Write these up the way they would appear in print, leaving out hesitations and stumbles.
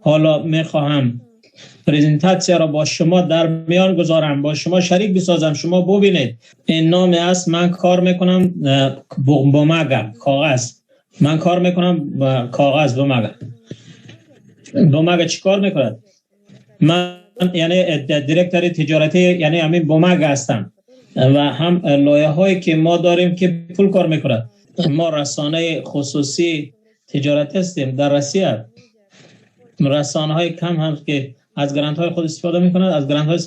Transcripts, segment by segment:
ҳоло мехоҳам презентатсияро бо шумо дар миён гузорам, бо шумо шарик бисозам, шумо бубинед. Ин номе аст, ман кор мекунам бумага, коғаз. Ман кор мекунам коғаз, бумага. Бумага чӣ кор мекунад? Ман яъне директори тиҷоратӣ, яъне ҳамин бумага ҳастам ва ҳам лоиҳаҳое ки мо дорем, ки пул кор мекунад. Мо расонаи хусусӣ тиҷоратӣ ҳастем дар Россия. Расонаҳои кам ҳам ки аз грантҳои худ истифода мекунанд, аз грантҳои,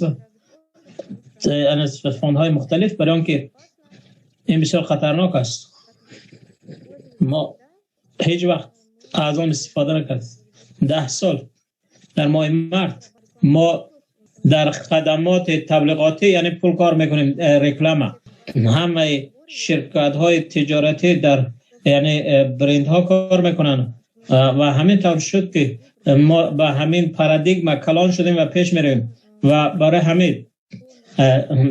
аз фондҳои мухталиф, барои он ки ин бисёр хатарнок аст. Мо ҳеҷ вақт аз он истифода накардем. 10 сол дар моҳи март мо дар хадамоти таблиғотӣ, яъне пул кор мекунем, реклама. Ҳамаи ширкатҳои тиҷоратӣ дар яъне брендҳо кор мекунанд ва ҳамин тавр шуд, ки мо ба ҳамин парадигма калон шудем ва пеш меравем. Ва барои ҳамин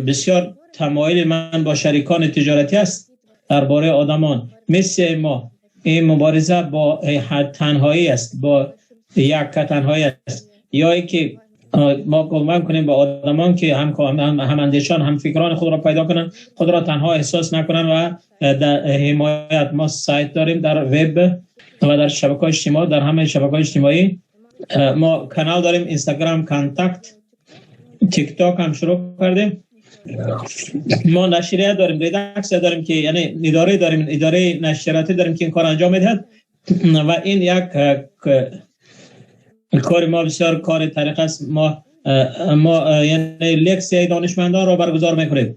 бисёр тамоили ман бо шарикони тиҷоратӣ аст дар бораи одамон. Миссияи мо ин мубориза бо танҳоӣ аст, бо якка танҳоӣ аст, ё ки мо кӯмак кунем ба одамон, ки ҳамандешон, ҳамфикрони худро пайдо кунанд, худро танҳо эҳсос накунанд ва дар ҳимоят. Мо сайт дорем дар веб ва дар шабакаҳои иҷтимоӣ, дар ҳамаи шабакаҳои иҷтимоӣ мо канал дорем: Инстаграм, Контакт, Тикток ҳам шурӯъ кардем. Мо нашрия дорем, редаксия дорем, ки яъне идора дорем, идораи нашриётӣ дорем, ки ин кор анҷом медиҳад. Ва ин як кори мо бисёр кори тариқ аст. Мо яъне лексияи донишмандонро баргузор мекунем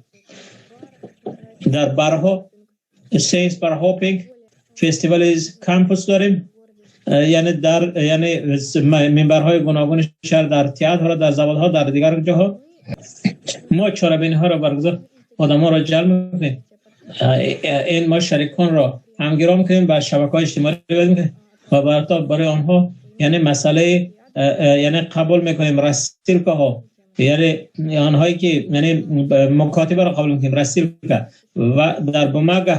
дар барҳо, Science Bar Hopping фестивали кампус дорем, яъне дар яъне минбарҳои гуногуни шаҳр, дар театрҳо, дар заводҳо, дар дигар ҷоҳо мо чорабиниҳоро баргузор, одамҳоро ҷалб мекунем. Ин мо шариконро ҳамгиро мекунем, ба шабакаҳои иҷтимоӣ ва барои онҳо яъне масъалаи яъне қабул мекунем рассылка ҳо, яъне онҳое ки яъне мукотибаро қабул мекунем, рассылка. Ва дар Бумага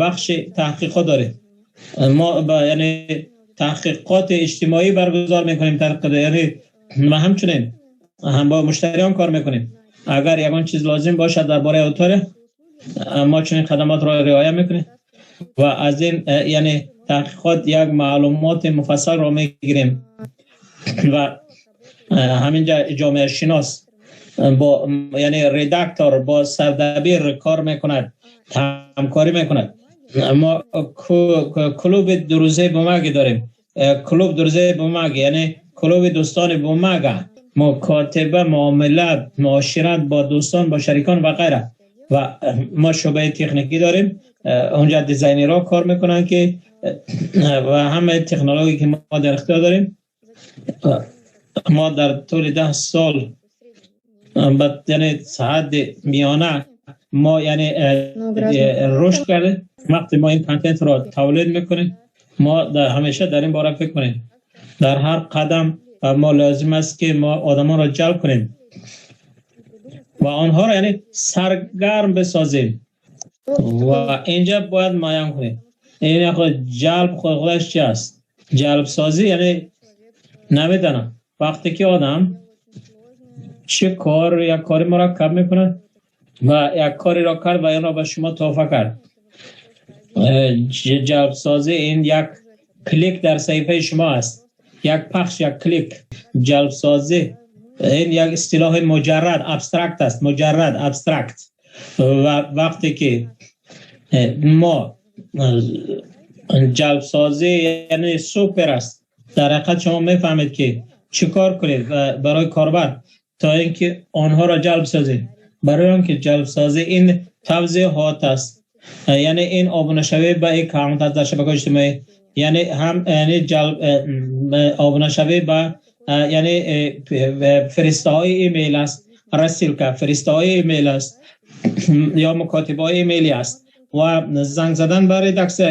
бахши таҳқиқот дорем. Мо яъне таҳқиқоти иҷтимоӣ баргузор мекунем, яъне ва ҳамчунин ҳам бо муштариён кор мекунем. Агар ягон чиз лозим бошад дар бораи аудитория, мо чунин хадамотро риоя мекунем ва аз ин яъне таҳқиқот як маълумоти муфассалро мегирем. Ва ҳаминҷа ҷомеашинос бо яъне редактор, бо сардабир кор мекунад, ҳамкорӣ мекунад. Мо клуби друзей Бумаги дорем, клуб друзей Бумаги, яъне клуби дӯстони Бумага, мукотиба, муомила, муошират бо дӯстон, бо шарикон ва ғайра. Ва мо шӯъбаи техникӣ дорем, онҷа дизайнерҳо кор мекунанд, ки ва ҳамаи технология ки мо дар ихтиёр дорем. Мо дар тӯли 10 сол, яъне ҳадди миёна мо яъне рушд кардем. Вақте мо ин контентро тавлид мекунем, мо ҳамеша дар ин бора фикр кунем. Дар ҳар қадам мо лозим аст, ки мо одамонро ҷалб кунем ва онҳоро яъне саргарм бисозем. Ва инҷа бояд муайян кунем, ин худ ҷалб худаш чи аст. Ҷалбсозӣ яъне намедонам, вақте ки одам чӣ кор, як кори мураккаб мекунад ва як кореро кард ва инро ба шумо туҳфа кард. Ҷалбсозӣ ин як клик дар саҳифаи шумо аст, як пахш, як клик. Ҷалбсозӣ ин як истилоҳи муҷаррад, абстракт аст, муҷаррад, абстракт. Ва вақте ки мо ҷалбсозӣ яъне супер аст, дар ҳақиқат шумо мефаҳмед, ки чӣ кор кунед барои корбар, то инки онҳоро ҷалб созед. Барои он ки ҷалбсозӣ ин тавзеҳот аст, яъне ин обунашавӣ ба аккаунт дар шабакаҳои иҷтимоӣ, яъне ҳам яъне ҷалб, обунашавӣ ба яъне фиристаҳои имейл аст, рассылка, фиристаҳои имейл аст ё мукотибаҳои имейлӣ аст ва занг задан ба редаксия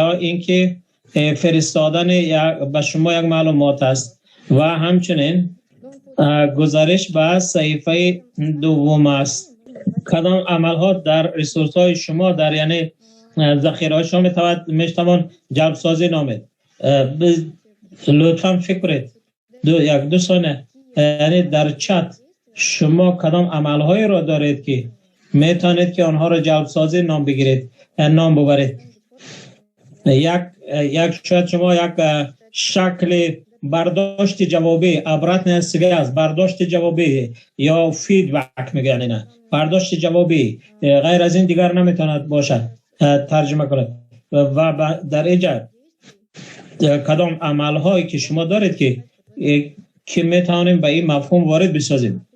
ё инки фиристодани ба шумо як маълумот аст ва ҳамчунин гузариш ба саҳифаи дуввум аст. Кадом амалҳо дар ресурсҳои шумо, дар яъне захираҳои шумо метавон ҷалбсозӣ номид? Лутфан фикр кунед. 1-2 сония, یعنی در چت شما کدام عملهایی را دارید که میتونید که آنها را جلب سازی نام بگیرید، نام ببرید. یک شاید شما یک شکل برداشت جوابی، обратная связь، برداشت جوابی یا feedback میگن اینا، برداشت جوابی، غیر از این دیگر نمیتواند باشد ترجمه کند. و در اینجا کدام عملهایی که شما دارید که میتوانیم به این مفهوم وارد بسازیم،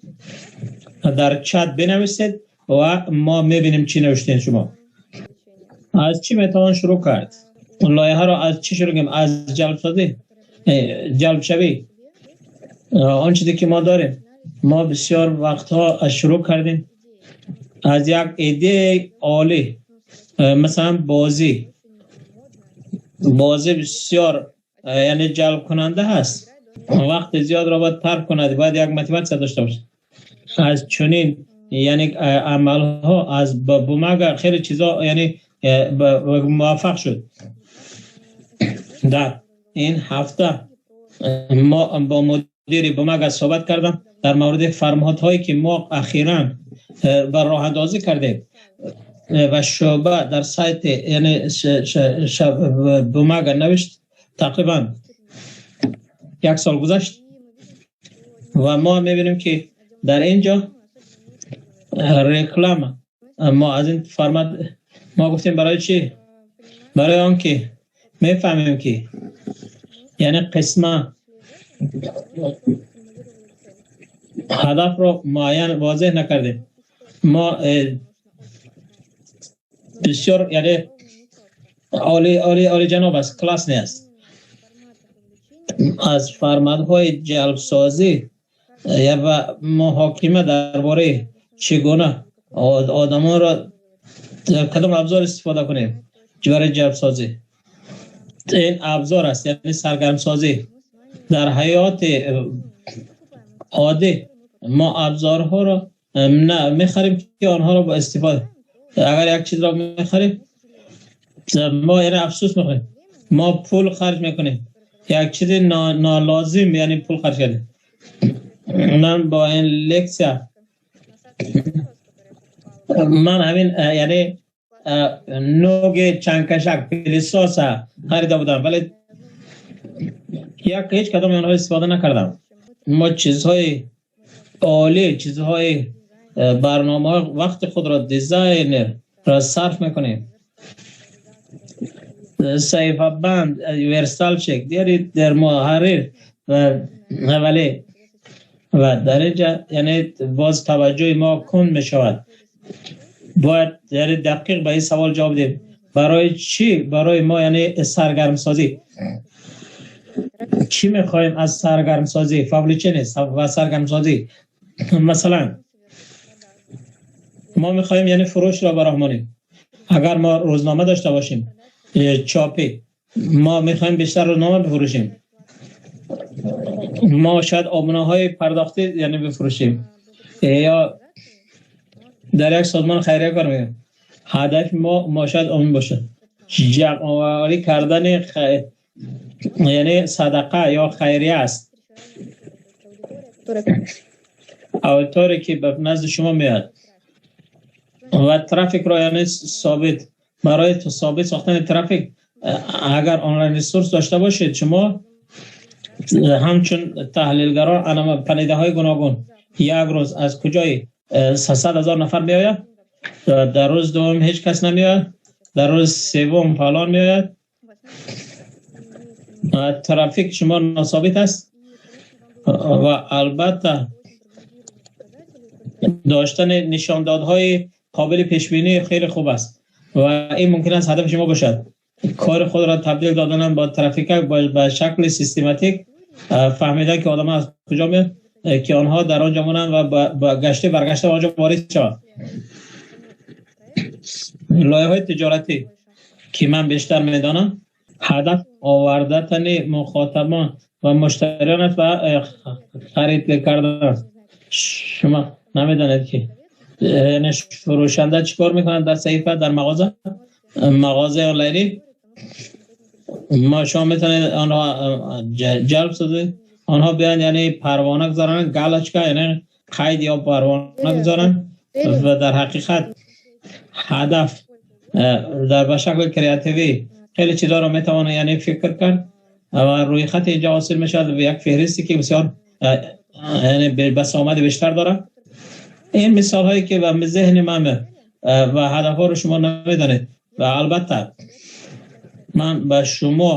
در چت بنویسید و ما میبینیم چی نوشتین شما. از چی میتوان شروع کرد؟ لایحه را از چی شروع کنیم؟ از جلب سازی، جلب شوی. آن چیزی که ما داریم، ما بسیار وقتها از شروع کردیم از یک ایده عالی، مثلا بازی بسیار یعنی جلب کننده هست، وقت زیاد را باید ترک کند، باید یک motivation داشته باشه. از چنین یعنی عملها از Бумага خیلی چیزا یعنی موفق شد. در این هفته ما با مدیر Бумага صحبت کردم در مورد فرمات هایی که ما اخیرا بر راه اندازی کردیم و شعبه در سایت یعنی Бумага نوشت. تقریبا یک سال گذشت و ما میبینیم که در اینجا реклама ما از این فرمت ما گفتیم برای چی؟ برای آنکه میفهمیم که یعنی قسمه هدف رو معین واضح نکردیم. ما بسیار یعنی عالی عالی عالی جناب است، классный است. از فرمت های جلب سازی و محاکمه درباره چگونه آدمان را کدام ابزار استفاده کنیم برای جلب سازی، این ابزار است یعنی سرگرم سازی. در حیات عادی ما ابزارها را نه میخریم که آنها را با استفاده، اگر یک چیز را میخریم ما یعنی افسوس میخوریم، ما پول خرج میکنیم یک چیز نالازم، یعنی پول خرج کردیم. من با این лекция من همین یعنی نوگ چنگکشک пылесос خریده بودم، ولی یک هیچ کدام آنها استفاده نکردم. ما چیزهای عالی، چیزهای برنامه وقت خود را designer را صرف میکنیم، صحیفه بند، верстальщик دیاری در محرر و ولی و در اینجا یعنی باز توجه ما کند می شود. باید یعنی دقیق به این سوال جواب دیم، برای چی؟ برای ما یعنی سرگرم سازی چی میخوایم از سرگرم سازی؟ вовлечение و سرگرم سازی. مثلا ما میخوایم یعنی فروش را براه مانیم. اگر ما روزنامه داشته باشیم چاپی، ما میخوایم بیشتر روزنامه بفروشیم. ما شاید آبونه های پرداختی یعنی بفروشیم، یا در یک سازمان خیریه کار میکنیم، هدف ما شاید اون باشه جمع آوری کردن یعنی صدقه یا خیریه است. طوری که به نزد شما میاد و ترافیک را یعنی ثابت، برای ثابت ساختن ترافیک اگر online resource داشته باشید، شما همچون تحلیلگران پدیده های گوناگون، یک روز از کجای 100,000 نفر میآید، در روز دوم هیچ کس نمیآید، در روز سوم فلان میآید. ترافیک شما ناثابت است و البته داشتن نشاندادهای قابل پیش بینی خیلی خوب است و این ممکن است هدف شما باشد. کار خود را تبدیل دادن با ترافیک به شکل سیستماتیک، فهمیدن که آدم از کجا میاد که آنها در آنجا مانند و با گشته برگشته آنجا وارد شوند. لایه های تجارتی که من بیشتر میدانم، هدف آوردن مخاطبان و مشتریان است و خرید کردن است. شما نمیدانید که یعنی فروشنده چیکار میکنند در صحیفه، در مغازه آنلاینی. ما شما میتونید آنها جلب سازید. Онҳо биёянд, яъне парвона гузаронанд, галочка, яъне қайд ё парвона гузоранд ва дар ҳақиқат ҳадаф дар ба шакли креативӣ хеле чизҳоро метавон, яъне фикр кард ва рӯи хат инҷо ҳосил мешавад як феҳристе ки бисёр, яъне басомади бештар дорад. Ин мисолҳое ки ба зеҳни ман ва ҳадафҳоро шумо намедонед ва албатта ман ба шумо,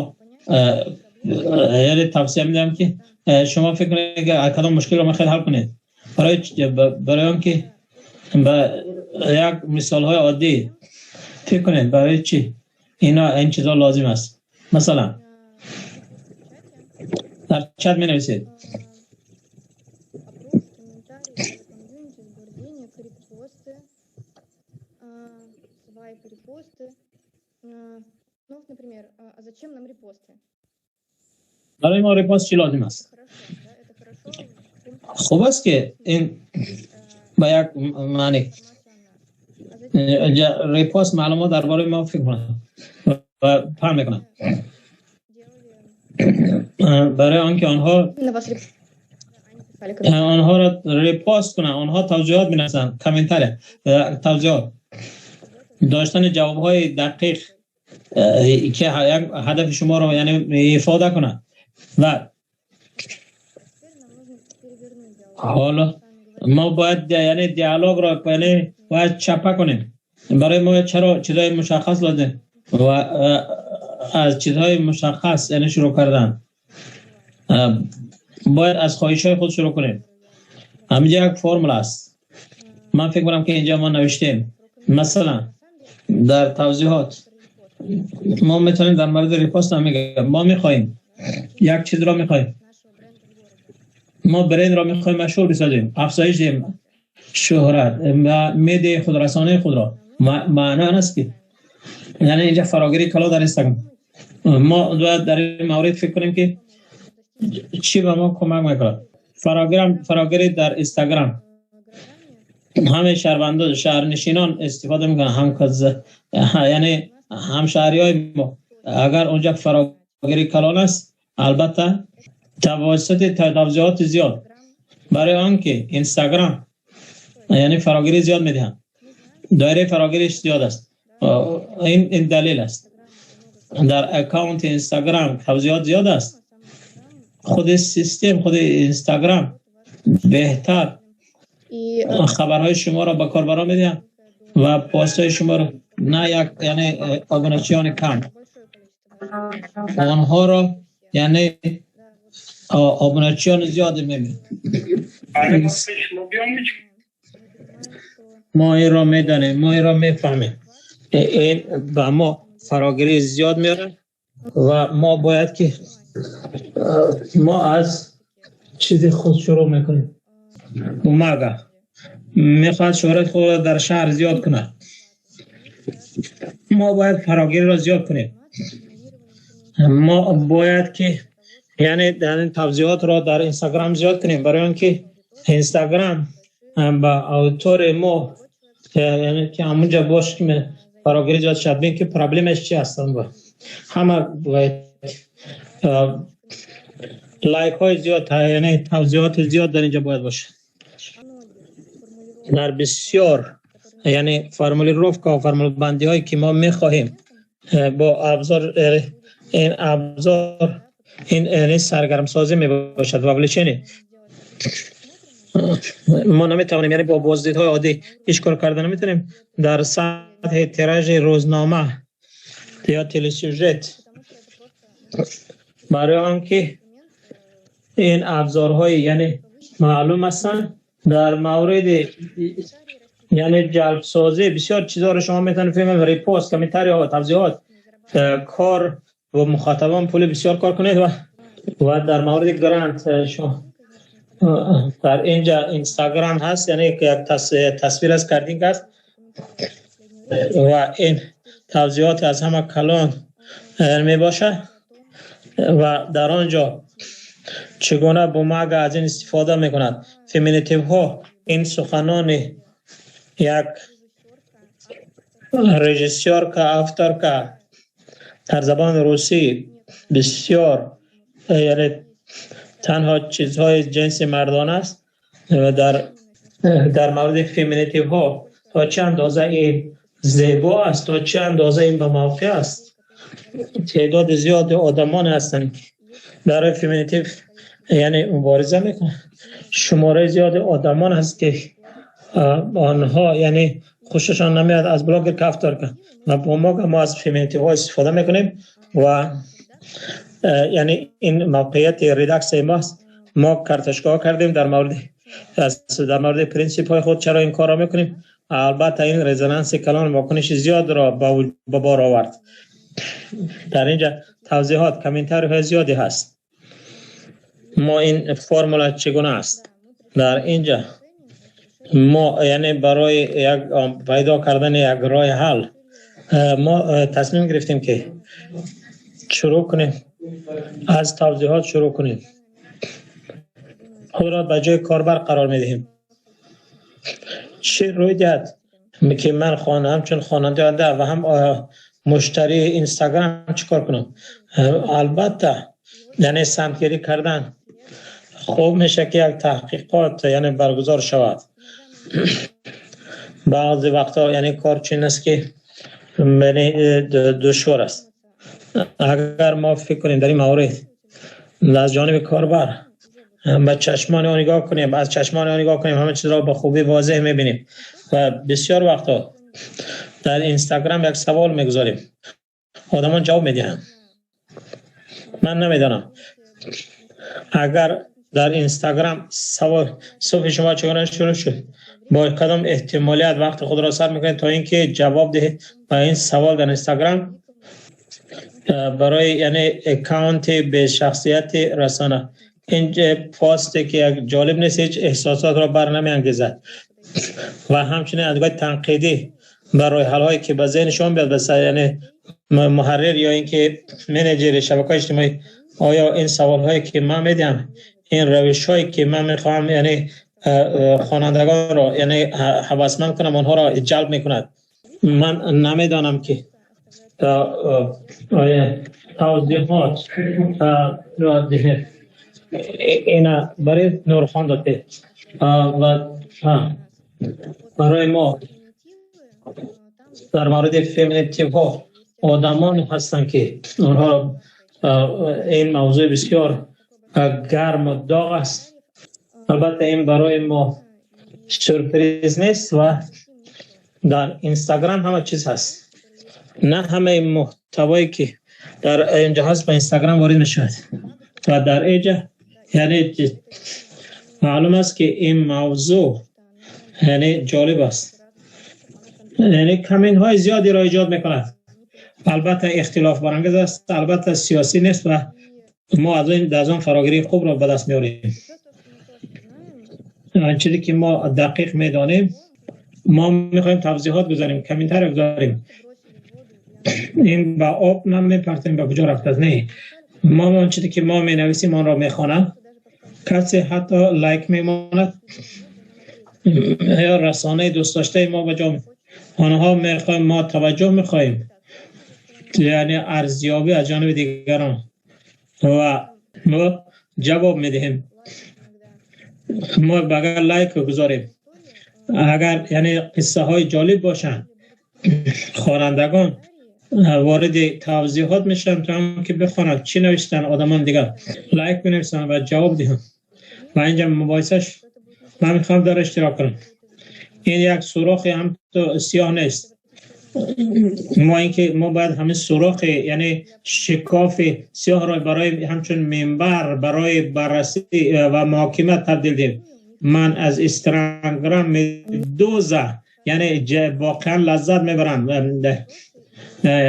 яъне тавсия медиҳам ки шумо фикр кунед ки кадом мушкилро мехоҳед ҳал кунед. Барои он ки ба як мисолҳои оддӣ фикр кунед, барои чӣ ин чизҳо лозим аст. Масалан, дар чат менависед. Опрос, комментарии, комьюнити, сбор денег, репосты, свайпы, репосты. Ну, вот, например, а зачем нам репосты? Барои мо репост чӣ лозим аст? Хорошо, да, это хорошо в том, Хуб аст ки ин ба як маъни информация о нас. А зачем репост маълумот дар бораи мо фикр кунад ва паҳн мекунад. Делали Барои он ки онҳо на вас реп... Они писали комментарии. Онҳоро репост кунанд, онҳо тавзеҳот менависанд, комментария, тавзеҳот доштани ҷавобҳои дақиқ, ки як ҳадафи шуморо, яъне ифода кунад ва Теперь нам нужно перевернуть диалог. Ҳоло Сами говорите. Мо бояд, яъне диалогро, яъне бояд чапа кунем. Барои мо чаро чизҳои мушаххас лозим ва аз чизҳои мушаххас, яъне шурӯъ кардан, бояд аз хоҳишҳои худ шурӯъ кунем. Ҳаминҷа як формула аст, ман фикр кунам ки инҷа мо навиштем. Масалан, дар тавзеҳот мо метавонем дар мавриди репост ҳам мегӯем: мо мехоҳем як чизро мехоҳем, Нашего бренда в городе. Мо брендро мехоҳем машҳур бисозем, афзоиш диҳем шӯҳрат ва медиаи худрасонаи худро. Маъно он аст ки, яъне инҷа фарогирии кало дар Инстаграм. Мо бояд дар ин маврид фикр кунем ки чӣ ба мо кӯмак мекунад. Фарогирам, фарогирӣ дар Инстаграм ҳамаи шаҳрвандон, шаҳрнишинон истифода мекунанд, ҳам яъне ҳамшаҳриҳои мо. Агар онҷа фарогирӣ калон аст, албатта тавассути тавзеҳоти зиёд, барои он ки Инстаграм, яъне фарогирӣ зиёд медиҳанд, доираи фарогириш зиёд аст. Ин далел аст: дар аккаунти Инстаграм тавзеҳот зиёд аст, худи систем, худи Инстаграм беҳтар И хабарҳои шуморо ба корбарон медиҳанд ва постҳои шуморо, на як, яъне обуначиёни кам, большое количество онҳоро, яъне обуначиёни зиёде мебинанд. Шумо биём. Мо инро медонем, мо инро мефаҳмем. Ин ба мо фарогирӣ зиёд меорад ва мо бояд ки мо аз чизи худ шурӯъ мекунем. Бумага мехоҳад шӯҳрати худро дар шаҳр зиёд кунад. Мо бояд фарогириро зиёд кунем. Мо бояд ки, яъне дар ин тавзеҳотро дар Инстаграм зиёд кунем, барои он ки Инстаграм ба аудиторияи мо, яъне ки ҳамунҷа бош ки фарогирӣ зиёд шавад. Бин ки проблемаш чи аст. Ҳама бояд лайкҳои зиёд, яъне тавзеҳоти зиёд дар инҷа бояд бошад. Дар бисёр, яъне формулировка ва формулбандиҳое ки мо мехоҳем бо абзор, ин абзор, ин яъне саргармсозӣ мебошад, вовлечение. Мо наметавонем, яъне бо боздидҳои оддӣ ҳеҷ кор карда наметавонем дар сатҳи тиражи рӯзнома ё телесюжет, барои он ки ин абзорҳои, яъне маълум ҳастанд. Дар мавриди, яъне ҷалбсозӣ бисёр чизҳоро шумо метавонед фаҳмед: репост, комментариҳо, тавзеҳот, кор бо мухотабон, пули бисёр кор кунед. Ва дар мавриди грант шумо дар инҷа Инстаграм ҳаст, яъне як тасвир аз картинка аст ва ин тавзеҳоти аз ҳама калон мебошад ва дар он ҷо чӣ гуна Бумага аз ин истифода мекунад. Феминитивҳо, ин суханони як режиссёрка, авторка дар забони русӣ бисёр, яъне Танҳо чизҳои ҷинси мардона аст ва дар мавриди феминитивҳо то чӣ андоза ин зебо аст, то чӣ андоза ин ба мавқеъ аст. Теъдоди зиёди одамон ҳастанд, ки барои феминитив яъне мубориза мекунанд. Шумораи зиёди одамон ҳаст, ки онҳо яъне хушашон намеояд аз блогер кафтор ва бо мо аз феминитивҳо истифода мекунем ва яъне ин мавқеияти редаксияи мост. Мо картошкаҳо кардем дар мавриди принсипҳои худ, чаро ин корро мекунем. Албатта, ин резонанси калон, вокуниши зиёдро ба бор овард. Дар инҷа тавзеҳот, комментариҳои зиёде ҳаст. Мо ин формула чӣ гуна аст? Дар инҷа мо яъне барои як пайдо кардани як роҳи ҳал мо тасмим гирифтем, ки шурӯъ кунем, аз тавзеҳот шурӯъ кунем. Худро ба ҷои корбар қарор медиҳем. Чӣ рӯй диҳад, ки ман ҳамчун хонандаи оянда ва ҳам муштарии Инстаграм чӣ кор кунам? Албатта, яъне самтгирӣ кардан хуб мешавад, ки як таҳқиқот яъне баргузор шавад. Баъзе вақтҳо яъне кор чунин аст, ки яъне душвор аст. Агар мо фикр кунем дар ин маврид, аз ҷониби корбар ба чашмони ӯ нигоҳ кунем, аз чашмони ӯ нигоҳ кунем, ҳама чизро ба хубӣ возеҳ мебинем. Ва бисёр вақтҳо дар Инстаграм як савол мегузорем, одамон ҷавоб медиҳанд. Ман намедонам, агар дар Инстаграм савол «Субҳи шумо чӣ гуна шурӯъ шуд?», бо кадом эҳтимолият вақти худро сарф мекунед, то ин ки ҷавоб диҳед ба ин савол дар Инстаграм? Барои яъне аккаунти бешахсияти расона ин посте ки як ҷолиб нест, ҳеҷ эҳсосотро бар намеангезад ва ҳамчунин аз нигоҳи танқидӣ барои ҳалҳое ки ба зеҳншон биёд, ба яъне муҳаррир ё инки менеҷери шабакаҳои иҷтимоӣ, оё ин саволҳое ки ман медиҳам, ин равишҳое ки ман мехоҳам яъне хонандагонро яъне ҳавасманд кунам, онҳоро ҷалб мекунад? Ман намедонам, ки тавзеҳот ина барои Нурхон додед ва барои мо дар мавриди феминитивҳо одамон ҳастанд, ки онҳо ин мавзӯи бисёр гарму доғ аст. Албатта, ин барои мо сюрприз нест ва дар Инстаграм ҳама чиз ҳаст. На ҳамаи муҳтавое, ки дар инҷо ҳаст, ба Инстаграм ворид мешавад ва дар инҷа яъне маълум аст, ки ин мавзӯъ яъне ҷолиб аст, яъне комментҳои зиёдеро эҷод мекунад. Албатта, ихтилоф барангез аст, албатта, сиёсӣ нест ва мо аз он фарогирии хубро ба даст меорем. Чизе ки мо дақиқ медонем, мо мехоҳем тавзеҳот гузорем, комментарио гузорем. Ин ба об намепартем, ба куҷо рафтааст? Не, мо он чизе ки мо менависем, онро мехонанд, касе ҳатто лайк мемонад ё расонаи дӯстдоштаи мо ба ҷо онҳо мехоҳем. Мо таваҷҷӯҳ мехоҳем, яъне арзёбӣ аз ҷониби дигарон, ва мо ҷавоб медиҳем. Мо агар лайк гузорем, агар яъне қиссаҳои ҷолиб бошанд, хонандагон вориди тавзеҳот мешаванд, то ки бихонанд, чӣ навиштанд одамон дигар, лайк бинависанд ва ҷавоб диҳанд. Ва инҷа мубоҳисаш ман мехоҳам дар иштирок кунам. Ин як сӯрохи ҳам то сиёҳ нест. Мо инки мо бояд ҳамин сӯрохи яъне шикофи сиёҳро барои ҳамчун минбар барои баррасӣ ва муҳокима табдил диҳем. Ман аз Инстаграм Медуза яъне воқеан лаззат мебарам.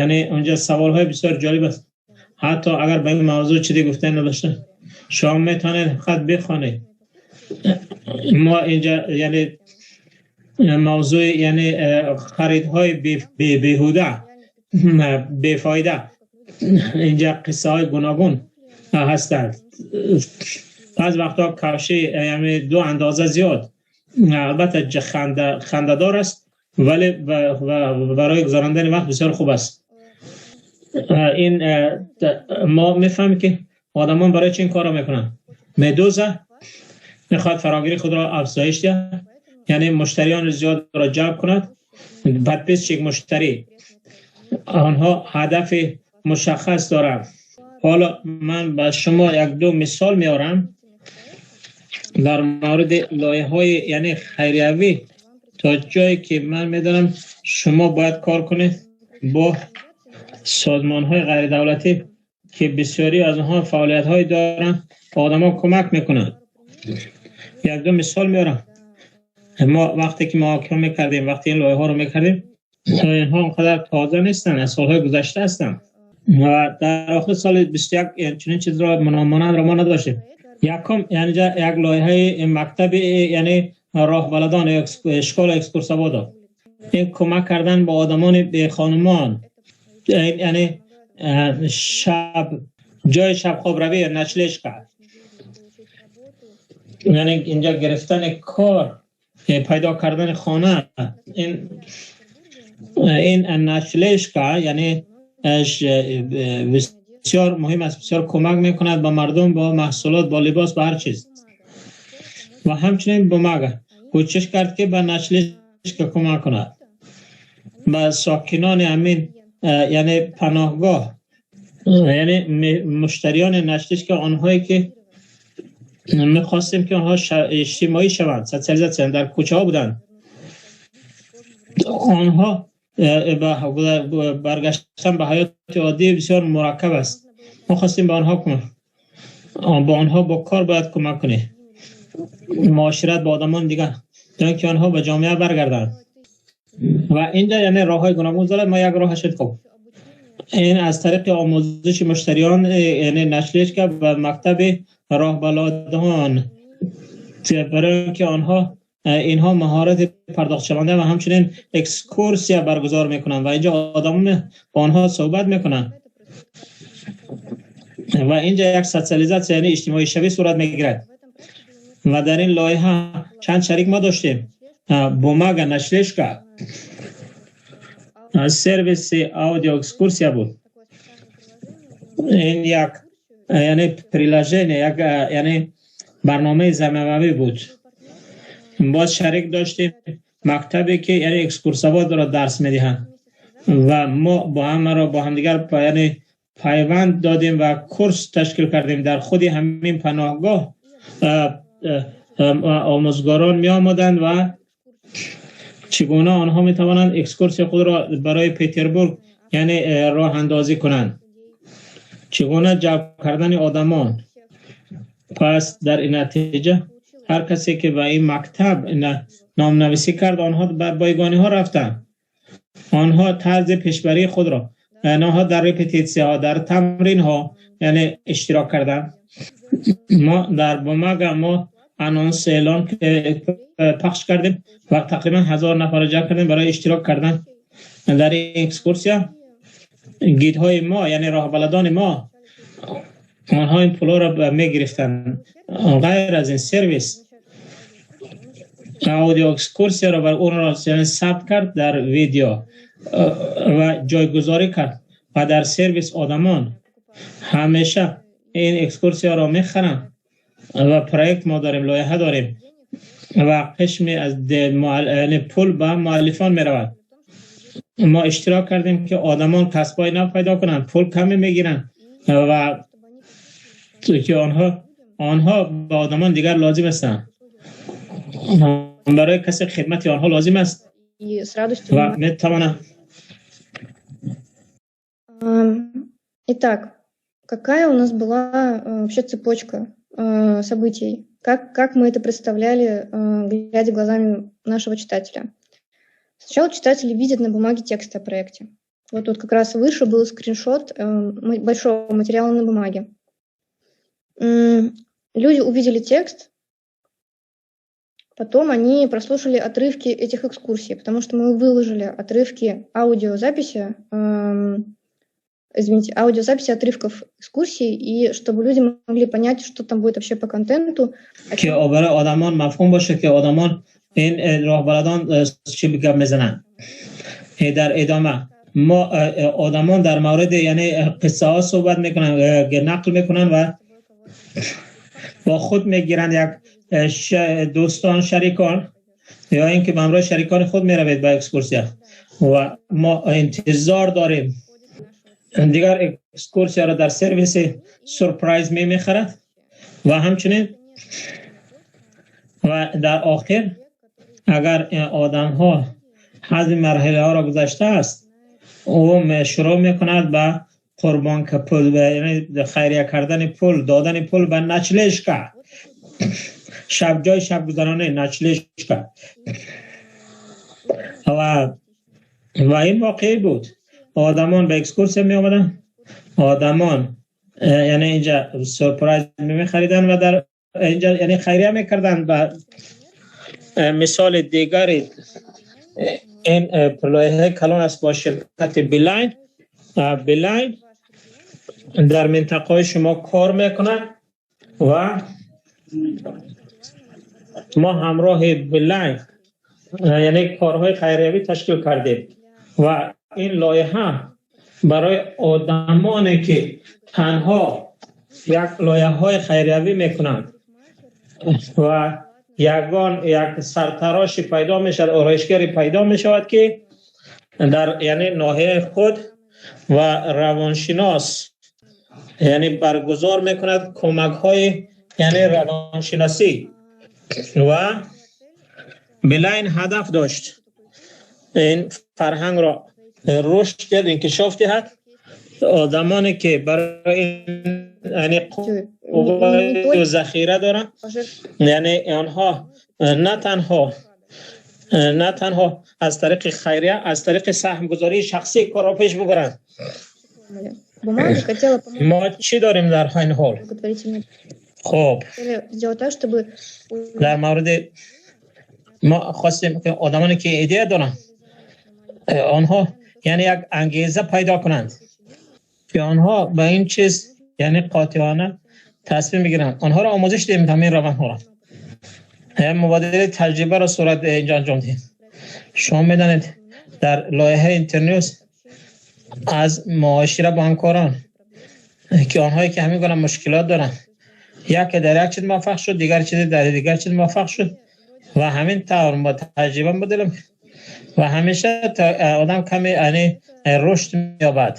Яъне онҷа саволҳои бисёр ҷолиб аст. Ҳатто агар ба ин мавзӯъ чизе гуфта надошта, шумо метавонед фақат бихонед. Мо инҷа яъне мавзӯи яъне харидҳои беҳуда, бефоида, инҷа қиссаҳои гуногун ҳастанд. Баъз вақтҳо кавши яъне ду андоза зиёд, албатта, хандадор аст, вале барои гузарондани вақт бисёр хуб аст. Ин мо мефаҳмем, ки одамон барои чӣ ин корро мекунанд. Медуза میخواد فراگیری خود را افزایش دهد، یعنی مشتریان زیاد را جلب کند. Подписчик، مشتری، آنها هدف مشخص دارند. حالا من به شما یک دو مثال میارم در مورد لایحه های یعنی خیریوی. تا جایی که من میدانم، شما باید کار کنید با سازمان های غیر دولتی که بسیاری از آنها فعالیت های دارند، آدم ها کمک میکنند. یک دو مثال میارم. ما وقتی که محاکمه میکردیم، وقتی این لایحه ها رو میکردیم، اینها اونقدر تازه نیستن، از سالهای گذشته هستن و در آخر سال 21 چنین چیز را مانند را ما نداشتیم. یکم، یعنی یک لایحه مکتب، یعنی راه بلدان، школа экскурсоводов، این کمک کردن با آدمان بی خانمان، یعنی شب جای شب خواب روی، ночлежка، یعنی اینجا گرفتن کار، پیدا کردن خانه. این ночлежка یعنی بسیار مهم است، بسیار کمک میکند با مردم، با محصولات، با لباس، با هر چیز. و همچنین Бумага کوشش کرد که به ночлежка کمک کند، به ساکنان همین یعنی پناهگاه، یعنی مشتریان ночлежка، آنهایی که میخواستیم که آنها اجتماعی شوند، социализация، در کوچه ها بودند، آنها برگشتن به حیات عادی بسیار مرکب است. ما خواستیم به آنها کمک، با آنها با کار باید کمک کنیم، معاشرت با آدمان دیگر، تا اینکه آنها به جامعه برگردند. و اینجا یعنی راه های گوناگون داره. ما یک راه شد. خب، این از طریق آموزش مشتریان، یعنی ночлежка و مکتب راه بلدان، برای اینکه آنها اینها مهارت پرداخت شونده و همچنین экскурсия برگزار میکنن و اینجا آدم با آنها صحبت میکنن و اینجا یک социализация، یعنی اجتماعی شوی صورت میگیرد. و در این لایحه چند شریک ما داشتیم: Бумага، ночлежка، сервис аудио экскурсия بود. این یک یعنی приложение، یک یعنی برنامه ضمیموی بود. باز شریک داشتیم مکتبی که یعنی экскурсовод را درس میدهند و ما با هم را با همدیگر یعنی پیوند دادیم و کورس تشکیل کردیم. در خود همین پناهگاه آموزگاران می آمدند و چگونه آنها می توانند экскурсия خود را برای پیتربورگ یعنی راه اندازی کنند، چگونه جلب کردن آدمان. پس در این نتیجه هر کسی که به این مکتب نام نویسی کرد، آنها بر بایگانی ها رفتند. آنها طرز پیشبری خود را، آنها در репетиция ها، در تمرین ها یعنی اشتراک کردند. ما در Бумага ما анонс، اعلان پخش کردیم و تقریبا 1000 نفر جمع کردیم برای اشتراک کردن در این экскурсия. گیدهای ما، یعنی راهبلدان ما، آنها این پولا را می گرفتن. غیر از این، سرویس audio экскурсия را بر اون را یعنی ثبت کرد در ویدیو و جایگذاری کرد و در سرویس آدمان همیشه این экскурсия را میخرن. و проект ما داریم، لایحه داریم و قسمی از یعنی پول به مؤلفان می رود. ما اشتراک کردیم که آدمان کسبای نو پیدا کنند، پول کمی میگیرن و که آنها به آدمان دیگر لازم هستند، برای کسی خدمت آنها لازم است و میتوانند. Итак, какая у нас была вообще цепочка событий? Как мы это представляли, глядя глазами нашего читателя? Сначала читатели видят на бумаге текст о проекте. Вот тут как раз выше был скриншот большого материала на бумаге. Люди увидели текст, потом они прослушали отрывки этих экскурсий, потому что мы выложили отрывки аудиозаписи, извините, аудиозаписи отрывков экскурсий, и чтобы люди могли понять, что там будет вообще по контенту. که برای آدمان مفهوم باشه که آدمان این راهبلدان چی گپ میزنن. در ادامه ما آدمان در مورد یعنی قصه ها صحبت میکنن، نقل میکنن و با خود میگیرند، یک دوستان، شریکان یا اینکه به همراه شریکان خود میروید به اکسکورسیا و ما انتظار داریم. دیگر اکسکورسیا را در سرویس سورپرایز می میخرد و همچنین و در آخر اگر آدم ها از این مرحله ها را گذشته است، او شروع میکند به قربان که پول، یعنی خیریه کردن پول، دادن پول به ночлежка، شب جای شب گذرانه، ночлежка. و این واقعی بود. آدمان به اکسکورسیا می آمدن، آدمان یعنی اینجا سورپرایز می خریدن و در اینجا یعنی خیریه میکردن. و مثال دیگری این لایحه کلان است با شرکت بیلاین. بیلاین در منطقه شما کار میکنه و ما همراه بیلاین یعنی کارهای خیریوی تشکیل کردیم و این لایحه برای آدمانی که تنها یک لایحه های خیریوی میکنند و یگان یک سرتراشی پیدا می شود، آرایشگری پیدا می شود که در یعنی ناحیه خود و روانشناس یعنی برگزار میکند کمک های یعنی روانشناسی و بلاین هدف داشت این فرهنگ را رشد دهد، انکشاف دهد. آدمانی که برای یعنی قوه ذخیره دارن، یعنی آنها نه تنها از طریق خیریه، از طریق سهمگذاری شخصی کار را پیش ببرند. ما چی داریم در این حال؟ خب، در مورد ما خواستیم که آدمانی که ایده دارن، آنها یعنی یک انگیزه پیدا کنند که آنها به این چیز یعنی قاطعانه تصمیم بگیرند. آنها را آموزش دهیم، همین روند ها را، مبادله تجربه را صورت اینجا انجام دهیم. شما میدانید در لایحه اینترنیوز از معاشره با همکاران که آنهایی که همین گونه مشکلات دارن، یک در یک چیز موفق شد، دیگر چیز در دیگر چیز موفق شد و همین طور با تجربه بدلم و همیشه آدم کمی یعنی رشد مییابد.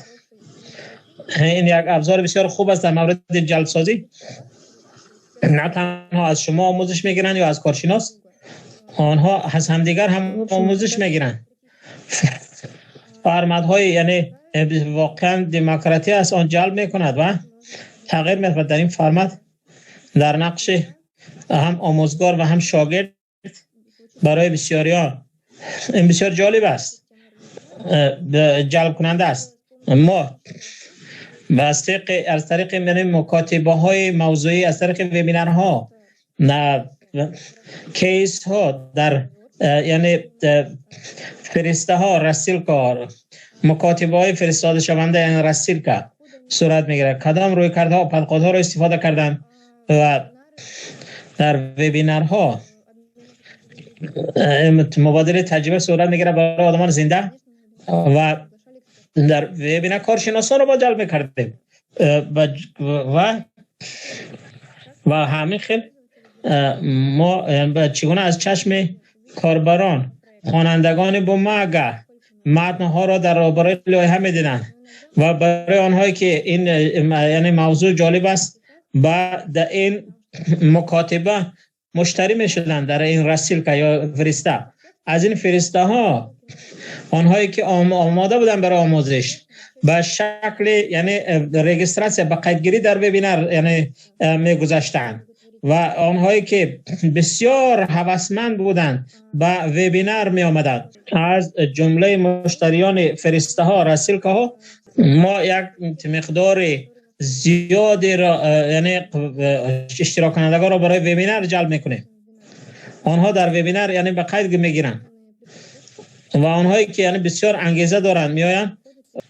این یک ابزار بسیار خوب است در مورد جلب سازی. نه تنها از شما آموزش میگیرن یا از کارشناس، آنها از همدیگر هم آموزش میگیرن. فرمت های یعنی واقعا دموکراتی است، آن جلب میکند و تغییر میده. در این فرمت در نقش هم آموزگار و هم شاگرد برای بسیاریان این بسیار جالب است، جلب کننده است. ما از طریق یعنی مکاتبه های موضوعی، از طریق وبینارها، نه case ها در یعنی فرسته ها، рассылка، مکاتبه های فرستاده شونده، یعنی рассылка صورت میگیره، کدام رویکردها، подход ها رو استفاده کردن و در وبینارها مبادله تجربه صورت میگیره برای آدمان زنده و در وبینار کارشناسان رو با جلب میکردیم و همین خیل ما چگونه از چشم کاربران، خوانندگان بوماگا متنها را در برای لایحه میدیدن و برای آنهایی که این یعنی موضوع جالب است، با در این مکاتبه مشتری میشدن، در این рассылка یا فرسته. از این فرسته ها آنهایی که آماده بودن برای آموزش به شکل یعنی регистрация، به قیدگیری در وبینار یعنی میگذشتند و آنهایی که بسیار هوسمند بودند به وبینار می آمدند. از جمله مشتریان فرسته ها، рассылка ها، ما یک مقدار زیادی را یعنی اشتراک کنندگان را برای وبینار جلب میکنیم. آنها در وبینار یعنی به قید میگیرند و آنهایی که یعنی بسیار انگیزه دارند میآیند،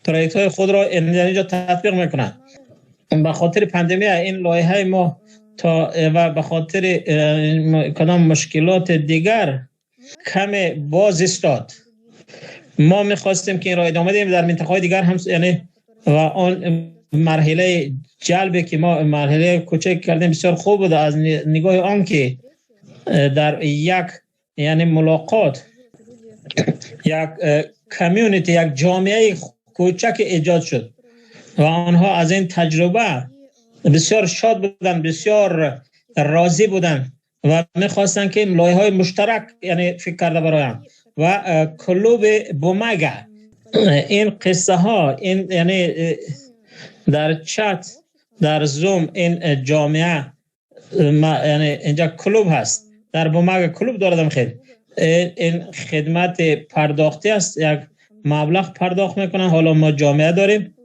project های خود را یعنی اینجا تطبیق میکنند. به خاطر پندمی این لایحه ما تا و به خاطر کدام مشکلات دیگر کم باز ایستاد. ما میخواستیم که این را ادامه دهیم در منطقه دیگر هم یعنی و آن مرحله جلبی که ما مرحله کوچک کردیم بسیار خوب بود از نگاه آن که در یک یعنی ملاقات یک community، یک جامعه کوچک ایجاد شد و آنها از این تجربه بسیار شاد بودند، بسیار راضی بودند و میخواستند که لایحه های مشترک یعنی فکر کرده برایم و کلوب بومگا این قصه ها، این یعنی در چت، در زوم، این جامعه، یعنی اینجا کلوب هست، در بومگا کلوب داردم. خیلی این خدمت پرداختی است، یک مبلغ پرداخت میکنن. حالا ما جامعه داریم،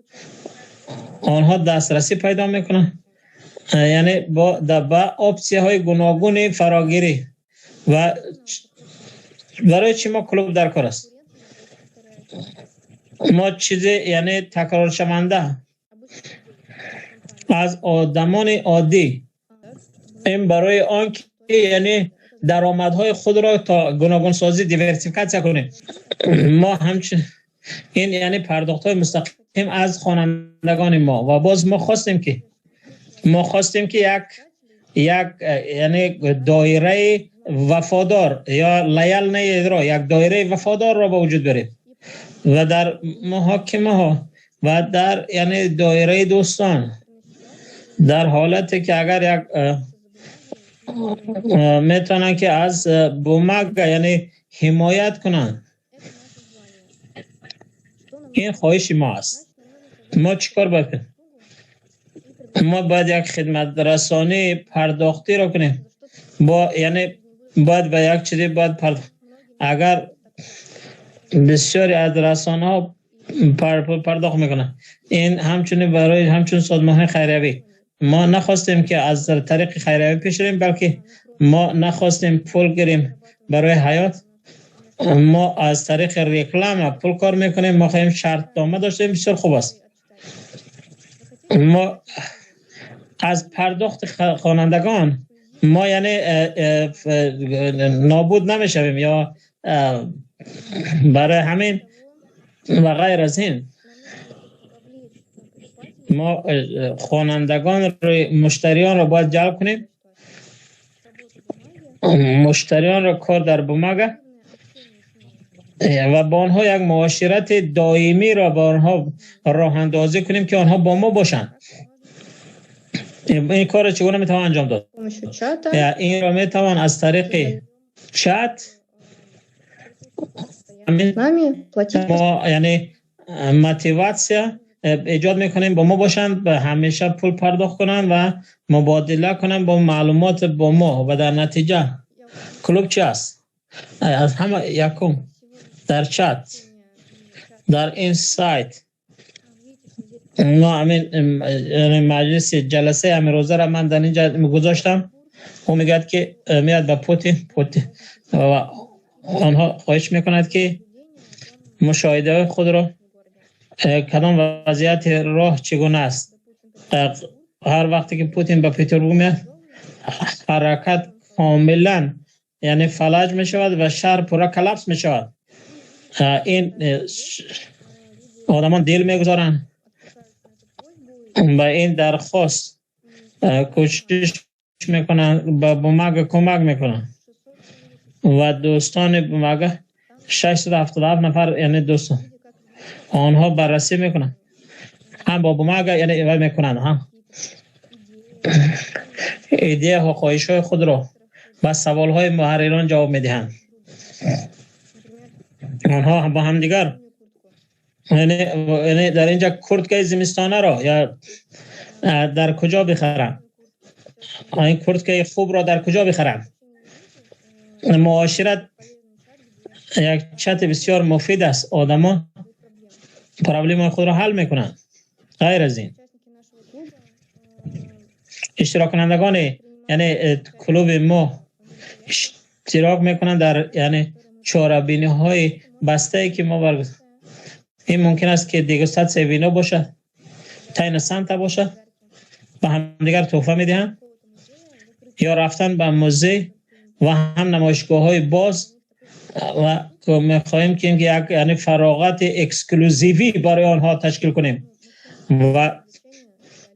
آنها دسترسی پیدا میکنن یعنی با option های گوناگون فراگیری. و برای چی ما کلوب در کار است؟ ما چیزی یعنی تکرار شونده از آدمان عادی، این برای آن که یعنی درآمدهای خود را تا گوناگون سازی، диверсификация کنیم. ما همچنین این یعنی پرداخت های مستقیم از خوانندگان ما و باز ما خواستیم که یک یعنی دایره وفادار یا лояльный را، یک دایره وفادار را به وجود بیاریم و در محاکمه ها و در یعنی دایره دوستان، در حالتی که اگر یک میتونن که از بومگ یعنی حمایت کنن. این خواهش ما است. ما چیکار باید کنیم؟ ما باید یک خدمت رسانی پرداختی را کنیم با یعنی باید به یک چیزی باید پرداخت. اگر بسیاری از رسانه ها پرداخت میکنن، این همچنین برای همچون سازمان های خیریه. ما نخواستیم که از طریق خیریه پیش بریم، بلکه ما نخواستیم پول گیریم برای حیات. ما از طریق реклама پول کار میکنیم. ما خواهیم شرط داشتیم، بسیار خوب است. ما از پرداخت خوانندگان ما یعنی نابود نمیشویم یا برای همین و غیر از این ما خوانندگان رو، مشتریان رو باید جلب کنیم، مشتریان را کار در بومگا و با آنها یک معاشرت دائمی را با آنها راه اندازی کنیم که آنها با ما باشند. این کار چگونه میتوان انجام داد؟ این را میتوان از طریق چت ما یعنی мотивация ایجاد میکنیم، با ما باشند و همیشه پول پرداخت کنند و مبادله کنند با معلومات با ما. و در نتیجه کلوب چی است؟ از همه یکم در چت، در این سایت ما همین مجلس جلسه امروزه را من در اینجا گذاشتم. او میگه که میاد به پوتین و آنها خواهش میکند که مشاهده خود را، کدام وضعیت راه چگونه است. هر وقتی که پوتین به پتربورگ میاد، حرکت کاملا یعنی فلج می شود و شهر پورا collapse می شود. این آدمان دل میگذارن به این درخواست، کوشش میکنن، به بومگ کمک میکنن و دوستان بومگ 677 نفر یعنی دوستان آنها بررسی میکنن، هم با بومگ یعنی اول میکنن، هم ایده ها، خواهش های خود را و سوال های محرران جواب میدهند. آنها با هم دیگر یعنی در اینجا куртка ی زمستانه را یا در کجا بخرم، این куртка ی خوب را در کجا بخرم. معاشرت یک چت بسیار مفید است. آدما problem خود را حل میکنند. غیر از این اشتراک کنندگان یعنی کلوب ما اشتراک میکنند در یعنی چاربینی های بسته ای که ما برگزار. این ممکن است که дегустация вино باشد، тайна Санта باشد، به همدیگر تحفه میدهند یا رفتن به موزه و هم نمایشگاه های باز و میخواهیم که یک یعنی فراغت exclusive ی برای آنها تشکیل کنیم و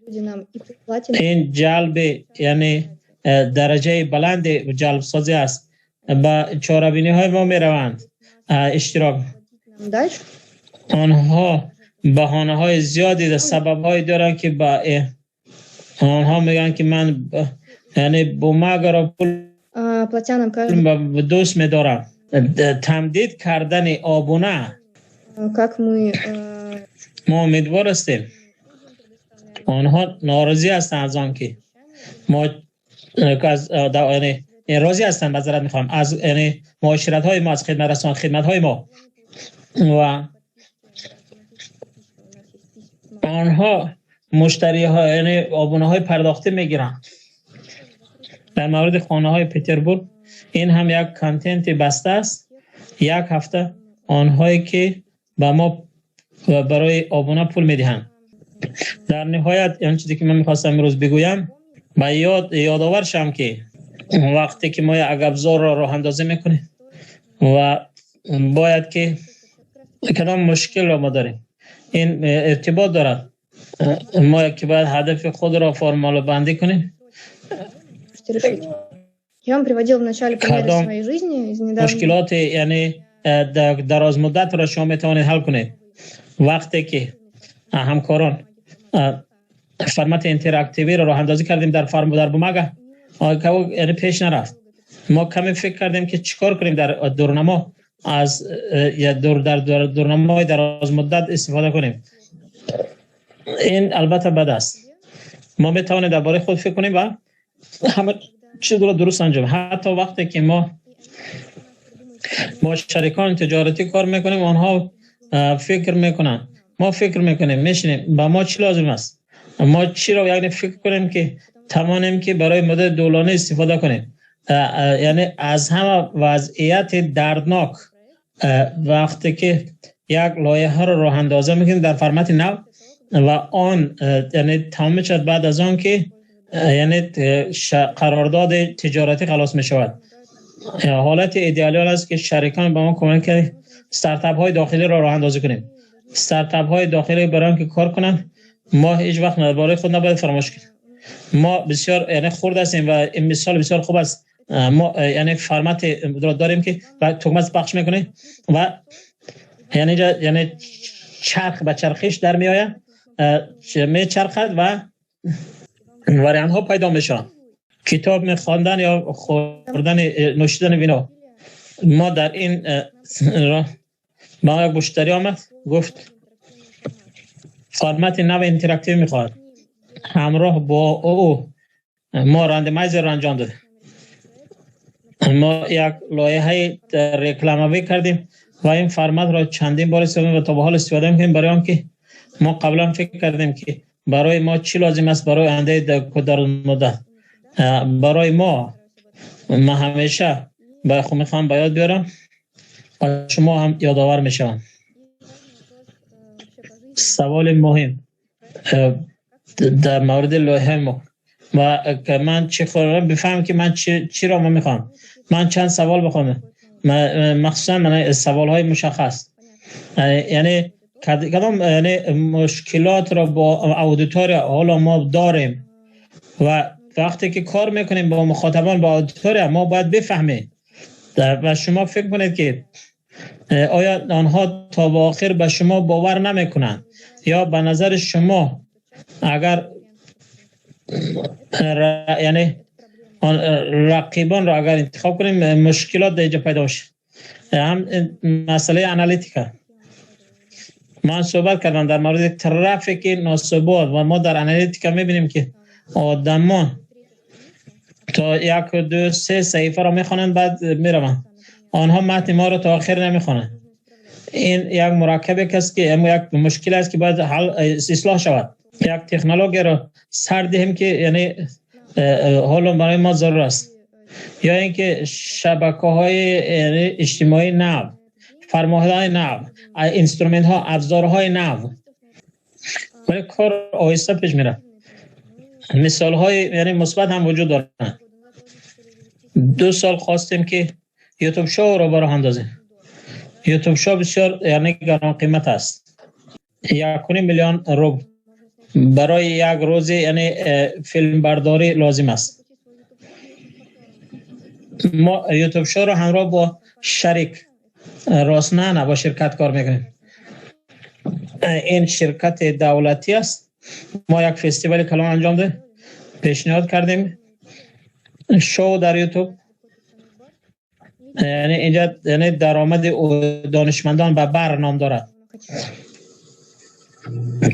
Люди нам и платят. Ин ҷалби, яъне дараҷаи баланди ҷалбсозӣ аст. Ба чорабиниҳои мо мераванд, иштирок. Нам дальше. Онҳо баҳонаҳои зиёде, сабабҳое доранд, ки ба онҳо мегӯянд, ки ман яъне Бумагаро пул Платя нам каждый, дӯст медорам. Тамдид кардани обуна. Как мы Мо умедвор ҳастем. Онҳо норозӣ ҳастанд аз он ки мо аз яъне розӣ ҳастанд, маъзарат мехоҳам, аз яъне муоширатҳои мо, аз хидматрасон, хидматҳои мо ва онҳо муштариҳо, яъне обунаҳои пардохтӣ мегиранд. Дар мавриди хонаҳои Петербург, ин ҳам як контенти баста аст. Як ҳафта онҳое ки ба мо барои обуна пул медиҳанд. Дар ниҳоят, он чизе ки ман мехостам имрӯз бигӯям, ба ёдовар шавам, ки вақте ки мо як абзорро роҳандозӣ мекунем ва бояд ки кадом мушкилро мо дорем, ин иртибот дорад. Мо ки бояд ҳадафи худро формулабандӣ кунем. Решить. Я вам приводила в начале примеры Кадом своей жизни из недавнего. Мушкилоти, яъне дарозмуддатро шумо метавонед ҳал кунед. Вақте ки ҳамкорон формати интерактивиро роҳандозӣ кардем дар фарм, дар Бумага, яъне пеш нарафт. Мо каме фикр кардем, ки чӣ кор кунем, дар дурнамо аз дар дурнамои дарозмуддат истифода кунем. Ин албатта бад аст. Мо метавонем дар бораи худ фикр кунем ва ҳама чизро дуруст анҷом. Ҳатто вақте ки мо бо шарикони тиҷоратӣ кор мекунем, онҳо фикр мекунанд, мо фикр мекунем, мешинем, ба мо чӣ лозим аст, мо чиро, яъне фикр кунем, ки тавонем, ки барои муддати тӯлонӣ истифода кунем. Яъне аз ҳама вазъияти дарднок, вақте ки як лоиҳаро роҳандоза мекунем дар формати нав ва он яъне тамом мешавад баъд аз он ки яъне қарордоди тиҷоратӣ халос мешавад. Ҳолати идеалӣ он аст, ки шарикон ба мо кӯмак кунанд, стартапҳои дохилиро роҳандозӣ кунем. Стартапҳои дохилӣ барои он ки кор кунанд, мо ҳеҷ вақт дар бораи худ набояд фаромӯш кунем. Мо бисёр, яъне хурд ҳастем ва ин мисол бисёр хуб аст. Мо яъне формати дорем, ки тугма пахш мекунем ва яъне яъне чарх ба чархиш дар меояд, мечархад ва вариантҳо пайдо мешаванд. Китоб мехондан ё хӯрдани, нӯшидани вино. Мо дар ин ба як муштарӣ омад, гуфт, формати нави интерактивӣ мехоҳад. Ҳамроҳ бо ӯ мо randomizer ро анҷом додем. Мо як лоиҳаи рекламавӣ кардем ва ин форматро чандин бор истифода ва то ба ҳол истифода мекунем, барои он ки мо қаблан фикр кардем, ки барои мо чӣ лозим аст барои ояндаи дарозмуддат. Барои мо, ман ҳамеша мехоҳам ба ёд биёрам ва шумо ҳам ёдовар мешавам. Саволи муҳим дар мавриди лоиҳаи мо ва ман чӣ бифаҳмам, ки ман чиро мо мехоҳам. Ман чанд савол бихоҳам, махсусан саволҳои мушаххас, яъне кадом, яъне мушкилотро бо аудитория ҳоло мо дорем. Ва вақте ки кор мекунем бо мухотабон, бо аудитория, мо бояд бифаҳмем ва шумо фикр кунед, ки оё онҳо то ба охир ба шумо бовар намекунанд ё ба назари шумо агар, яъне рақибонро агар интихоб кунем, мушкилот дар инҷо пайдо мешавад. Ҳам масъалаи аналитика. Ман суҳбат кардам дар мавриди трафики носубот ва мо дар аналитика мебинем, ки одамон то як, ду, се саҳифаро мехонанд, баъд мераванд. Онҳо матни моро то охир намехонанд. Ин як мураккабе аст, ки як мушкил аст, ки бояд ҳал, ислоҳ шавад. Як технологияро сар диҳем, ки яъне ҳоло барои мо зарур аст, ё инки шабакаҳои иҷтимоии нав, форматҳои нав, инструментҳо, абзорҳои нав, вале кор оҳиста пеш меравад. Мисолҳои, яъне мусбат ҳам вуҷуд доранд. 2 сол хостем, ки YouTube Show ро ба роҳ андозем. YouTube Show бисёр, яъне гаронқимат аст, 1.5 миллион рубл. برای یک روز یعنی فیلم برداری لازم است. ما یوتیوب شو رو همراه با شریک راسنه نه با شرکت کار میکنیم. این شرکت دولتی است. ما یک فستیوال کلان انجام دادیم، پیشنهاد کردیم شو در یوتیوب، یعنی اینجا یعنی درآمد دانشمندان به بر نام دارد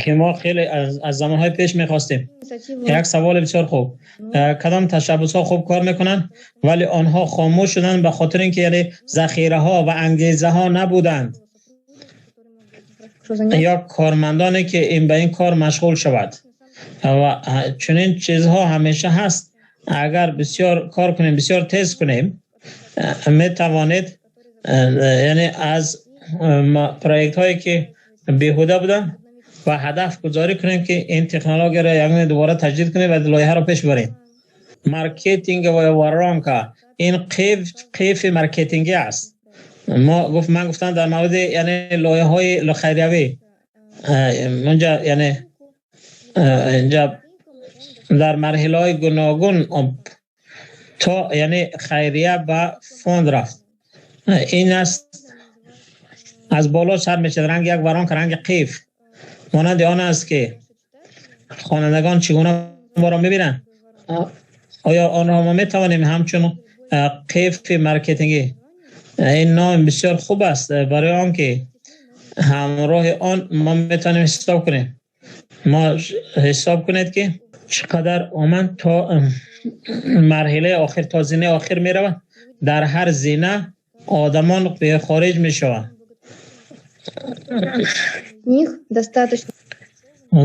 که ما خیلی از زمانهای پیش میخواستیم. یک سوال بسیار خوب، کدام تشبث ها خوب کار میکنن ولی آنها خاموش شدن به خاطر اینکه یعنی ذخیره ها و انگیزه ها نبودند یا کارمندانی که این به این کار مشغول شود و چنین چیزها همیشه هست. اگر بسیار کار کنیم، بسیار تیز کنیم، می توانید یعنی از پروژه هایی که بیهوده بودن و هدف گذاری کنیم که این تکنولوژی را یعنی دوباره تجدید کنیم و لایحه را پیش ببریم. marketing و воронка این قیف marketing ی است. ما گفت من گفتم در مورد یعنی لایحه های خیریه اونجا، یعنی اینجا در مرحله های گوناگون تا یعنی خیریه به fund رفت. این است از بالا سر میشه رنگ یک воронка، رنگ قیف مانند آن است که خوانندگان چگونه ما را میبینند. آیا آنها ما میتوانیم همچون قیف marketing ی، این نام بسیار خوب است برای آنکه همراه آن ما میتونیم حساب کنیم. ما حساب کنید که چقدر آمد تا مرحله آخر، تا زینه آخر میرود. در هر زینه آدمان به خارج میشوند. Них достаточно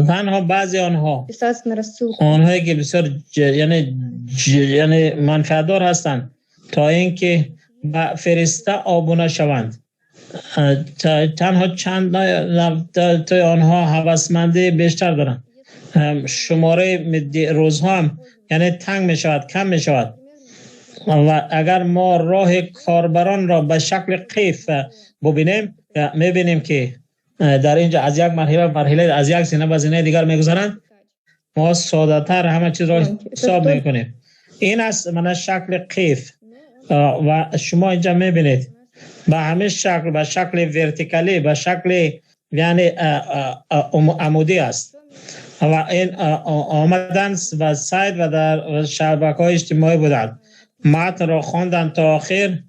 تنها بعضی آنها подписаться на рассылку. آنهایی که بسیار یعنی منفعتدار هستند تا اینکه به فرسته آبونه شوند، تنها چند تا آنها هوسمندی بیشتر دارند. شماره روزها هم یعنی تنگ می شود، کم می شود. و اگر ما راه کاربران را به شکل قیف ببینیم، می بینیم که در اینجا از یک مرحله مرحله، از یک زینه به زینه دیگر میگذرند. ما ساده تر همه چیز را حساب میکنیم. این است من شکل قیف و شما اینجا میبینید به همه شکل، به شکل vertical ی، به شکل یعنی عمودی است و این آمدن و سایت و در شبکه های اجتماعی بودند، متن را خواندن تا آخر،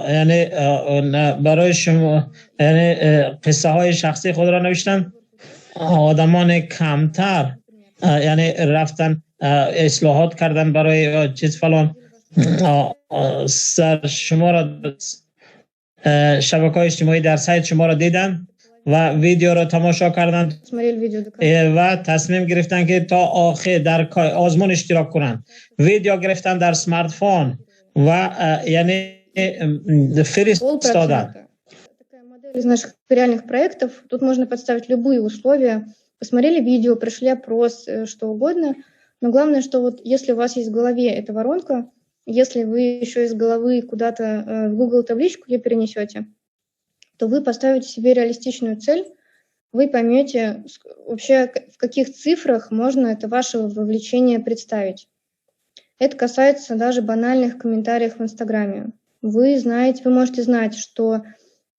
یعنی برای شما یعنی قصه های شخصی خود را نوشتن. آدمان کمتر یعنی رفتن اصلاحات کردن برای چیز فلان سر شما را شبکه های اجتماعی در سایت شما را دیدن و ویدیو را تماشا کردند Смотрели видео до конца. و تصمیم گرفتن که تا آخر در آزمون اشتراک کنند. ویدیو گرفتن در smartphone و یعنی فرستادن. Полпроцента. Такая модель из наших реальных проектов. Тут можно подставить любые условия. Посмотрели видео, прошли опрос, что угодно. Но главное, что вот если у вас есть в голове эта воронка, если вы еще из головы куда-то в Google табличку ее перенесете, то вы поставите себе реалистичную цель, вы поймете вообще, в каких цифрах можно это ваше вовлечение представить. Это касается даже банальных комментариев в Инстаграме. Вы знаете, вы можете знать, что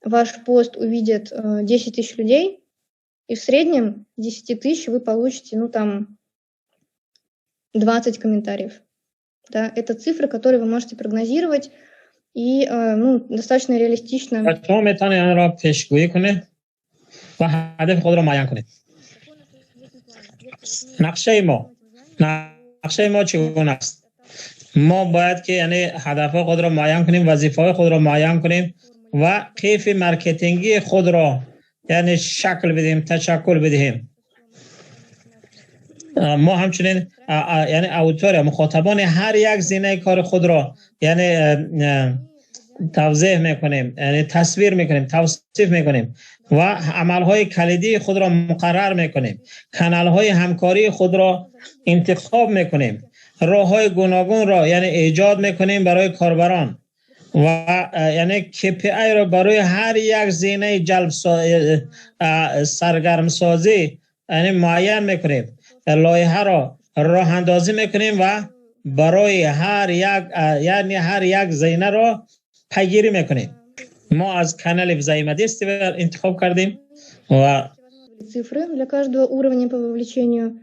ваш пост увидит 10 тысяч людей, и в среднем 10 тысяч вы получите, ну, там, 20 комментариев. Да, это цифры, которые вы можете прогнозировать, и ну, достаточно реалистично. و شما میتونید آن را پیشگویی کنید و هدف خود را معین کنید. نقشه ما چگونه است؟ ما باید که یعنی هدف خود را معین کنیم، وظیفه خود را معین کنیم و قیف marketing ی خود را یعنی شکل بدهیم، تشکل بدهیم. ما همچنین یعنی аудитория، مخاطبان هر یک زینه کار خود را یعنی توضیح میکنیم، یعنی تصویر میکنیم، توصیف میکنیم و عملهای کلیدی خود را مقرر میکنیم، کانال های همکاری خود را انتخاب میکنیم، راه های گوناگون را یعنی ایجاد میکنیم برای کاربران و یعنی KPI را برای هر یک زینه جلب سرگرم سازی یعنی معین میکنیم، لایحه را راه اندازی میکنیم و برای هر یک، یعنی هر یک زینه را پیگیری میکنیم. ما از канал взаимодействия انتخاب کردیم و цифры для каждого уровня по вовлечению.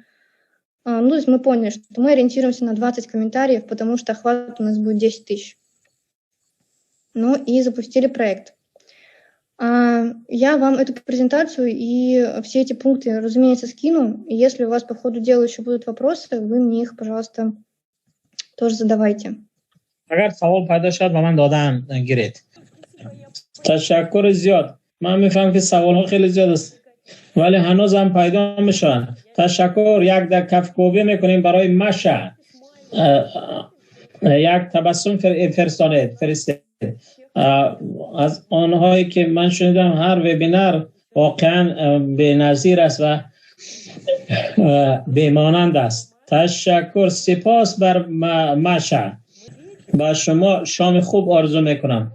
Ну, то есть мы поняли, что мы ориентируемся на 20 комментариев, потому что охват у нас будет 10 тысяч. Ну и запустили проект. Я вам эту презентацию и все эти пункты, разумеется, скину. И если у вас по ходу дела еще будут вопросы, вы мне их, пожалуйста, тоже задавайте. اگر سوال پیدا شد به من دادن گیرید. تشکر زیاد. من میفهم که سوال ها خیلی زیاد است ولی هنوز هم پیدا میشن. تشکر. یک در کفکوبی میکنیم برای مشه. یک تبسم فرستانید فرستید. از آنهایی که من شنیدم، هر وبینار واقعا بی‌نظیر است و بیمانند است. تشکر، سپاس بر مشه. با شما شام خوب آرزو میکنم.